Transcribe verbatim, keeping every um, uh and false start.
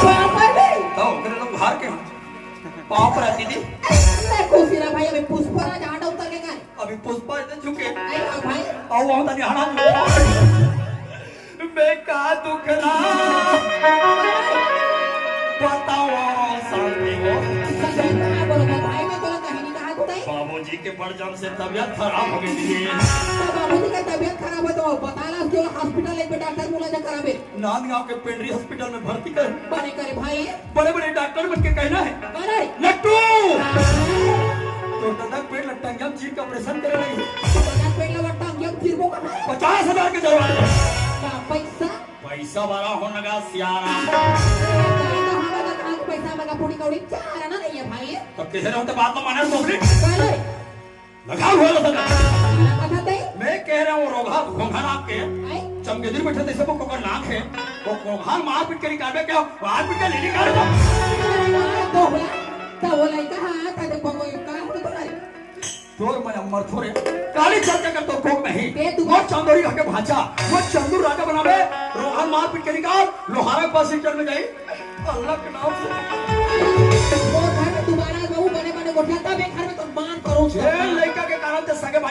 पाँव पर भी। तो ओकरे लोग हार के पाँव पर आती थी। अरे खुशी रहा भाई, अभी पुष्पराज आटा उतर के गाए। अभी पुष्पा इतने झुके। अरे हाँ भाई। आओ, आओ, तनी हटा दो। मैं का दुख ना बताओ, शांति हो। सच में कहा बोलो भाई, मैं तोला कहीं नहीं कहा तू नहीं। बाबूजी के बड़ जम से तबीयत खराब हो गई थी। तो बाबूजी का तबीयत खराब है तो बता ला, क्यों हॉस्पिटल एक डॉक्टर मुलाकात करावे। नांदगांव के पेंडरी हॉस्पिटल में भर्ती कर। बने करे भाई। बड़े बड़े डॉक्टर मन के कहना है। अरे। लट्टू। तो दादा पेट लट्टा गया, चीर का ऑपरेशन करे नहीं। तो दादा पेट लट्टा गया, चीर वो कहाँ है? पचास हजार के दरवाजे। का पैसा? पैसा वाला हो नगा सियारा। दादा हमारा कहाँ पैसा मगा पूरी कौड़ी चारा ना नहीं है भाई। तो कह रहे हो तो बात तो माने पब्लिक। अरे। लगा हुआ था। मैं कह रहा हूँ, रोगहा घोंघा नाक के। चमगेदरी बैठे थे, सबको कोकर नाक है। वो कोंघाल मारपीट के निकालबे क्या? मारपीट के ले निकाल दो। तो बोला, तो बोला, कहा था, देखो, वो कहा था, तो बोला। तोर मन अम्मर थोरे। काली चर्चा कर तो कोक नहीं। वो चंदोरी घर के भांचा, वो चंदू राजा बनावे, रोगहा मारपीट के निकाल, लोहारा के पास इंटर में जाई। अल्लाह के नाम से। वो घर में दोबारा बहू बने बने गोठिया, तब एक घर में तो मान करो।